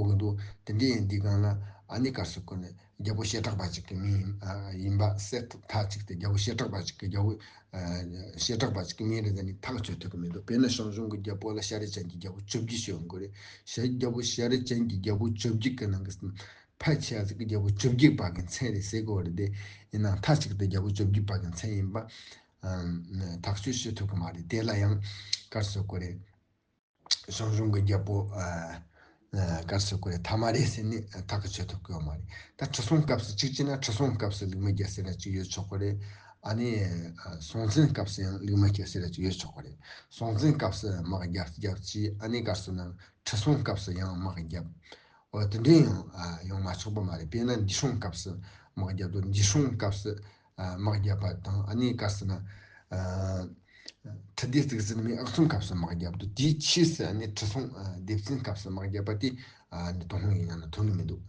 གོ་གི་འདུག་དེ་འདྲ་ཡིན་དུས་སྒང་ལ་ཨ་ནི་ག་རེ་ཟེར་དགོས་རེད། རྒྱལ་པོ་བྱེ་བྲག་པ་ཅིག་གི་མིང་ཡིན་ཨ་ཡིན་པ་གསལ་ཐག་ཆོད་དེ། རྒྱལ་པོ་བྱེ་བྲག་པ་ཅིག་གི་རྒྱལ་པོ་ཨ་བྱེ་བྲག་པ་ཅིག་གི་མིང་རེད་ཟེར་ནས་ཐག་ཆོད་ཐུབ་ཀྱི་མི་འདུག་དཔེར་ན་ཞང་ཞུང་གི་རྒྱལ་པོ་ལ་ཤཱ་ར་ཅན་གྱི་རྒྱལ་པོ་བཅུ་བརྒྱད་ཞུ་ཡོང་གི་རེད། ཤཱ་རྒྱལ་པོ་ཤཱ་ར་ཅན་གྱི་རྒྱལ་པོ་བཅུ་བརྒྱད་ཀྱི་ནང་གི་ཕལ་ཆེ་བ་ཟིག་གི་རྒྱལ་པོ་བཅུ་བརྒྱད་པ་གི་མཚན་རེད་ཟེར་གོ་རེད་དེ། ཡིན་ནའང་མཐའ་གཅིག་ཏུ་རྒྱལ་པོ་བཅུ་བརྒྱད་པ་གི་མཚན་ཡིན་པ་ཨ་ཐག་གཅོད་བྱེད་ཐུབ་ཀྱི་མ་རེད། དེ་ལ་ཡང་ག་རེ་ཟེར་དགོས་རེད། ཞང་ཞུང་གི་རྒྱལ་པོ་ཨ་ ག་རེ་ཟེར་དགོས་རེད། ཐ་མ་རེད་ཟེར་ནས་ཐག་གིས་ཆོད་ཐུབ་ཀྱི་ཡོད་མ་རེད། ད་ཁྲི་སྲོང་སྐབས་སུ་གཅིག་བྱས་ན་ཁྲི་སྲོང་སྐབས་སུ་ལུགས་མ་བརྒྱབ་ཟེར་ཡ་གཅིག་ཡོད་ཆོག་གི་རེད། ཨ་ནི་སྲོང་བཙན་སྐབས་སུ་ཡང་ལུགས་མ་བརྒྱབ་ཟེར་ཡ་གཅིག་ཡོད་ཆོག་གི་རེད། སྲོང་བཙན་སྐབས་སུ་དམག་བརྒྱབ་བརྒྱབ་བྱས། ཨ་ནི་ག་རེ་ཟེར་ན་ཁྲི་སྲོང་སྐབས་སུ་ཡང་དམག་བརྒྱབ། འོ་དེ་འདྲ་ཡང་ཡོང་མ་ཆོག་པ་མ་རེད། དཔེར་ན་འབྲས་སྲོང་སྐབས་སུ་དམག་བརྒྱབ་འདུག་འབྲས་སྲོང་སྐབས་སུ་དམག་བརྒྱབ་པ་དང་། ཨ་ནི་ག་རེ་ཟེར་ན། ཁྲི་ལྡེ་གཙུག་བཙན་མའི་ཨག་ཚོམ་སྐབས་སུ་དམག་བརྒྱབ་འདུག་དེའི་ཕྱིས་སུ་ཨ་ནི་ཁྲི་སྲོང་ལྡེ་བཙན་སྐབས་སུ་དམག་བརྒྱབ་པ་དེ་ཨ་ནི་དོན་ཧོང་ཡིན་ཡང་ན་ཐོན་གི་མི་འདུག་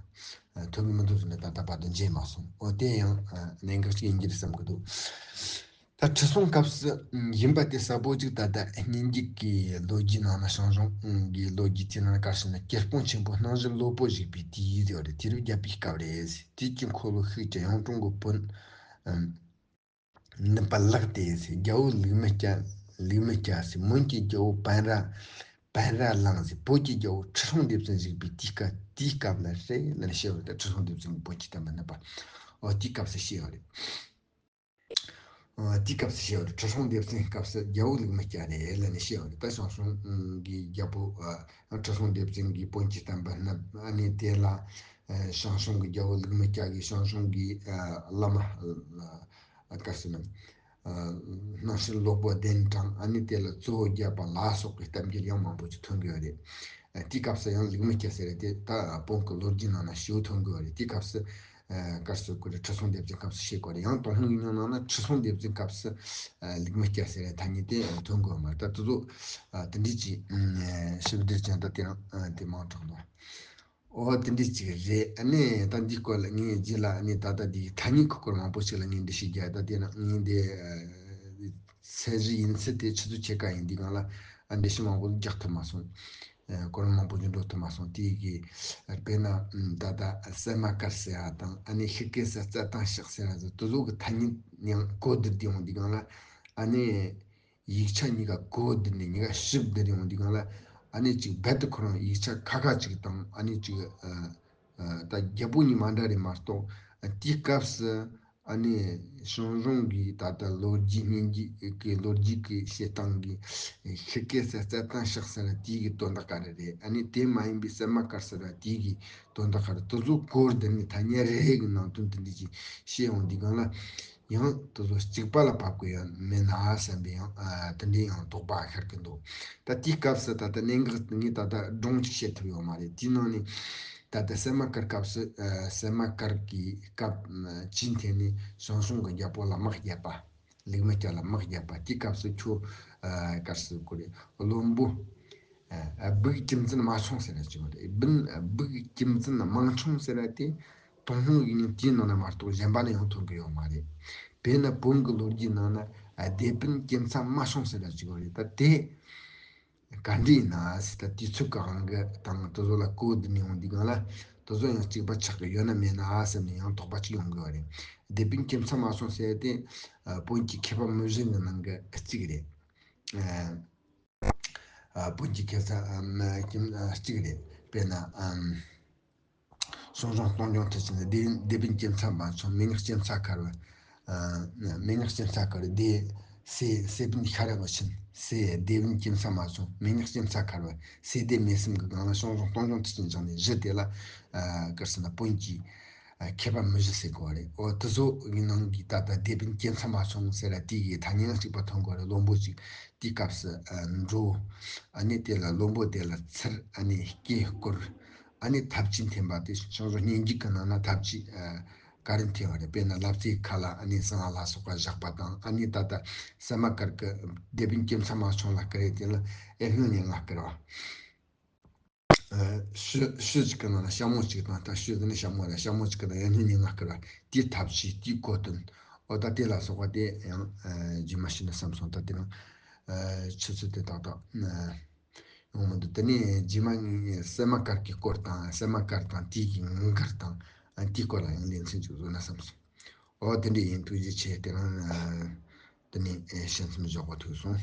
ཐོན་གི་མི་འདུག་ཟེར་ནས་ད་ལྟ་བར་དུ་མཇལ་མ་སོང་། འོ་དེ་ཡང་གནད་འགག་ཅིག་ཡིན་གྱི་རེད་བསམ་གི་འདུག་ད་ཁྲི་སྲོང་སྐབས་སུ་ཡིན་པ་དེ་གསལ་པོ་ཅིག་ད་ལྟ་སྙན་རྒྱུད་ཀྱི་ལོ་རྒྱུས་ནང་ན། ཞང་ཞུང་གི་ལོ་རྒྱུས་དེ་ནང་ག་རེ་ཟེར་ན། སྐྱེ་སྤུན་ཆེན་པོ་སྣང་བཞི་ལོ་པོ་བཞུགས་པའི་དུས་ཡིན་ཟེར་བ་རེད། དུས་རབས་བརྒྱད་པའི་སྐབས་རེད། དུས་ཀྱི་འཁོར་ལོ་ཤུགས་ཀྱིས་གཡུང་དྲུང་གི་བོན་ནུབ་པ་ལགས་ཏེ། རྒྱལ་པོ་ལུགས་མི་སྐྱ། ལུགས་མི་སྐྱ་ཟེར། མོན་གྱི་རྒྱལ་པོ་བན་ར། བན་ར་ལངས་ཟེར། བོད་ཀྱི་རྒྱལ་པོ་ཁྲི་སྲོང་ལྡེ་བཙན་བཞུགས་པའི་དུས་སྐབས། དུས་སྐབས་ལ་རེད་ལབ་ནས་བཤད་པ་རེད། ད་ཁྲི་སྲོང་ལྡེ་བཙན་གྱིས་བོན་གྱི་བསྟན་པ་བསྣུབས་པ། འོ་དེའི་སྐབས་སུ་བཤད་པ་རེད། འོ་དེའི་སྐབས་སུ་བཤད་པ་རེད། ཁྲི་སྲོང་ལྡེ་བཙན་སྐབས་སུ་རྒྱལ་པོ་ལུགས་མི་སྐྱ་རེད་ལབ་ནས་བཤད་པ་རེད། ད་ཞང་ཞུང་གི་རྒྱལ་པོ་ཁྲི་སྲོང་ལྡེ་བཙན་གྱིས་བོན་གྱི་བསྟན་པ་བསྣུབས། ཨ་ནི་དེ་ལ་ཞང་ཞུང་གི་རྒྱལ་པོ་ལུགས་མི་སྐྱ་གིས་ཞང་ཞུང་གི་བླ་མ། ཨ་ག་རེ་ཟེར་ན། ཨ་སྣང་བཞི་ལོ་པོ་གདན་དྲངས། ཨ་ནི་དེ་ལ་གཙོ་བོ་བརྒྱད་པ་ལ་སོགས་པའི་གཏམ་རྒྱུད་ཡང་མང་པོ་ཅིག་ཐོན་གྱི་ཡོད་རེད། ཨ་དེའི་སྐབས་སུ་ཡང་ལུགས་མི་སྐྱ་ཟེར་ཡ་དེ་ད་བོན་གྱི་ལོ་རྒྱུས་ནང་ན་ཞེ་པོ་ཐོན་གྱི་ཡོད་རེད། དེའི་སྐབས་སུ་ཨ་ག་རེ་ཟེར་དགོས་རེད། ཁྲི་སྲོང་ལྡེ་བཙན་སྐབས་སུ་བཤད་དགོས་རེད། ཡང་ཏུན་ཧོང་ཡིག་རྙིང་ནང་ན་ཁྲི་སྲོང་ལྡེ་བཙན་སྐབས་སུ་ཨ་ལུགས་མི་སྐྱ་ཟེར་ཡ་ཐ་སྙད་དེ་ཐོན་གྱི་ཡོད་མ་རེད། ད་དེ་ཚོ་ཨ་དེ་འདྲས་ཅིག་ཨ་ཞིབ་བསྡུར་བྱས་ན་ད་དེ་རང་ཨ་དེ་མང་དྲགས་འདུག་འོ་དེ་འདྲ་ཅིག་རེད། ཨ་ནི་ད་འདིའི་སྐོར་ལ་ངས་རྗེས་ལ་ཨ་ནི་ད་ལྟ་འདིའི་ཐ་སྙད་ཀྱི་སྐོར་མང་པོ་ཞིག་ལ་ངས་འགྲེལ་བཤད་རྒྱག་ད་དེ་ན་ངས་འདི་ཚད་གཞི་ཡིན་ཚད་དེ་ཆུ་ཚོད་ཕྱེད་ཀ་ཡིན་དུས་སྒང་ལ་ཨ་འགྲེལ་བཤད་མང་པོ་རྒྱག་ཐུབ་མ་སོང་། ཨ་སྐོར་མང་པོ་ཞིག་འགྲོ་ཐུབ་མ་སོང་། དེ་གི་དཔེར་ན་ད་ལྟ་སད་མ་དཀར་ཟེར་བ་དང་། ཨ་ནི་ཤི་ཀེ་སི་རྩྭ་ཐང་གཤགས་ཟེར་བ་ཟེར་དེ་ཚོ་གི་ཐ་སྙད་ཡང་གོ་བསྡུར་དུ་ཡོང་དུས་སྒང་ལ་ཨ་ནི། ཡིག་ཆ་གཉིས་ཀ་གོ་བསྡུར་ནས་གཉིས་ཀ་ཞིབ་བསྡུར་ཡོང་དུས་སྒང་ལ། ཨ་ནི་ཅིག་རྦད་དེ་ཁོ་རང་ཡིག་ཆ་ཁ་ཁ་ཅིག་དང་། ཨ་ནི་ཅིག་ཨ་ཨ་ད་རྒྱལ་པོ་གཉིས་མ་འདྲ་རེད་མ་གཏོགས། ཨ་དེའི་སྐབས་སུ་ཨ་ནི་ཞང་ཞུང་གི་ད་ལྟ་ལོ་རྒྱུས་སྙན་རྒྱུད་ཀྱི་ལོ་རྒྱུས་ཀྱི་བཤད་སྟངས་ཀྱི་ཤི་ཀེ་སི་རྩྭ་ཐང་གཤགས་ཟེར་ན་དེའི་གི་དོན་དག་ག་རེ་རེད། ཨ་ནི་དེ་མ་ཡིན་པའི་སད་མ་དཀར་ཟེར་བ་དེའི་གི་དོན་དག་ག་རེ། དེ་ཚོ་གོ་བསྡུར་ནས་ཐ་སྙད་རེ་རེ་གི་ནང་དོན་དེ་འདྲ་ཅིག་བཤད་ཡོང་དུས་སྒང་ལ། ཡང་དེ་ཚོ་གཅིག་པ་ལ་བབ་ཀྱི་ཡོད་མེད་ན་བསམ་པའི་ཡང་ཨ་དེ་འདྲའི་ཡང་དོགས་པ་ཤར་གྱི་འདུག་ད་དེའི་སྐབས་སུ་ད་ལྟ་གནད་འགག་ངས་ད་ལྟ་སྒྲུང་ཅིག་བཤད་ཐུབ་ཡོད་མ་རེད། དེའི་ནང་ནས་ད་ལྟ་སད་མ་དཀར་སྐབས་སུ་ཨ་སད་མ་དཀར་གྱི་སྐབས་ཨ་ཅིའི་ཐད་ནས་ཞང་ཞུང་གི་རྒྱལ་པོ་ལ་དམག་བརྒྱབ་པ། ལུགས་མི་སྐྱ་ལ་དམག་བརྒྱབ་པ། དེའི་སྐབས་སུ་ཁྱོད་ཨ་ག་རེ་ཟེར་དགོས་རེད། བློན་པོ་ཨ་སྦུག་གྱིམ་ཙན་མ་ཆུང་ཟེར་ན་ཅིག་ཡོད་རེད། སྦུག་སྦུག་གྱིམ་ཙན་མ་ཆུང་ཟེར་བ་དེ། ཏུན་ཧོང་ཡིག་རྙིང་དེའི་ནང་ན་མ་གཏོགས་གཞན་པ་ན་ཡང་ཐོན་གི་ཡོད་མ་རེད། དཔེར་ན་བོན་གྱི་ལོ་རྒྱུས་ནང་ན་སྡེ་དཔོན་སྐྱེམ་ཚ་མ་ཆུང་ཟེར་ན་ཅིག་ཡོད་རེད། ད་དེ་ག་འདྲ་ཡིན་ན་ཟེར། ད་དུས་ཚོད་ཀྱི་དབང་གིས་དང་དེ་ཚོ་ལ་གོ་བསྡུར་ནས་ཡོང་དུས་སྒང་ལ་དེ་ཚོ་ཡང་གཅིག་པ་ཆགས་ཀྱི་ཡོད་ན་མེད་ན་ཟེར་ནས་ཡང་དོགས་པ་གཅིག་ཡོང་གི་ཡོད་རེད། སྡེ་དཔོན་སྐྱེམ་ཚ་མ་ཆུང་ཟེར་དེ་ཨ་བོན་གྱི་མཁས་པ་མི་བཞི་གི་ནང་གི་གཅིག་རེད། ཨ། ཨ་བོད་ཀྱི་སྐད་ཆ་ཨ་མ་ཁྱིམ་ཨ་གཅིག་རེད། དཔེར་ན་ཨམ་ཞང་ཞུང་སྟོང་རྐྱང་ཁྲི་ཆེན། སྡེ་སྡེ་དཔོན་སྐྱེམ་ཚ་མ་ཆུང་། མི་ཉག་སྐྱེམ་ཚ་མཁར་བ། ཨ་མི་ཉག་སྐྱེམ་ཚ་མཁར་བ། སྡེ་སེ་སེ་དཔོན་ཤ་ར་བ་ཆེན། སེ་སྡེ་དཔོན་སྐྱེམ་ཚ་མ་ཆུང་། མི་ཉག་སྐྱེམ་ཚ་མཁར་བ། སེ་སྡེ་མི་གསུམ་གྱི་སྒང་ལ་ཞང་ཞུང་སྟོང་རྐྱང་ཁྲི་ཆེན་བཞག་ནས་བཞི་དེ་ལ་ཨ་ག་རེ་ཟེར་ན་བོན་གྱི་ཨ་མཁས་པ་མི་བཞི་ཟེར་གོ་བ་རེད། འོ་དེ་ཚོ་གི་ནང་གི་ད་ལྟ་སྡེ་དཔོན་སྐྱེམ་ཚ་མ་ཆུང་ཟེར་བ་དེ་གི་ཐ་སྙད་གཅིག་པ་ཐོན་གོ་རེད། བློན་པོ་གཅིག་དེའི་སྐབས་སུ་ཨ་འགྲོ། ཨ་ནི་དེ་ལ་བློན་པོ་དེ་ལ་ཚུར་ཨ་ནི་སྐེ་བསྐོར། ཨ་ནི་ཐབས་ཇུས་འཐེན་པ་དེ་ཞང་ཞུང་སྙན་རྒྱུད་ཀྱི་ནང་ན་ཐབས་ཇུས་ཨ་ག་རེ་འཐེན་པ་རེད། དཔེར་ན་ལབ་རྩེའི་ཁ་ལ་ཨ་ནི་ཟངས་ལ་སོགས་པ་བཞག་པ་དང་། ཨ་ནི་ད་ལྟ་སད་མ་དཀར་གྱི་སྡེ་དཔོན་སྐྱེམ་ཚ་མ་ཆུང་ལ་བསྐུར་ཡས་དེ་ལ་ཨེ་སྔོན་ནས་ང་བསྐུར་བ། ཨ་ཤུ་ཤུ་གཅིག་གི་ནང་ན་ཞྭ་མོ་གཅིག་དང་། ད་ཤུ་ཟེར་ན་ཞྭ་མོ་རེད། ཞྭ་མོ་གཅིག་གི་ནང་ཨེ་སྔོན་ནས་ང་བསྐུར་བ། དེའི་ཐབས་ཇུས་དེའི་གོ་དོན། འོ་ད་དེ་ལ་སོགས་པ་དེ་ཡང་ཨ་རྗེས་མ་ཤེས་ན་བསམ་སོང་། ད་དེ་རིང་ཨ་ཆུ་ཚོད་དེ་ཏག་ཏག་ཨ་ཡོང་མི་འདུག་དེ་ནས་རྗེས་མ་ངས་སད་མ་དཀར་གྱི་སྐོར་དང་། སད་མ་དཀར་དང་དེའི་གི་ངང་དཀར་དང་། ཨ་དེའི་སྐོར་ལ་ཡང་ལེ་ཚན་ཅིག་བཟོ་ན་བསམ་སོང་། འོ་དེ་འདྲ་ཡིན། ཐུགས་རྗེ་ཆེ། དེ་རིང་ཨ་དེ་ནས་ཨ་ཞལ་འཛོམས་མགྱོགས་པོ་ཐུག་སོང་།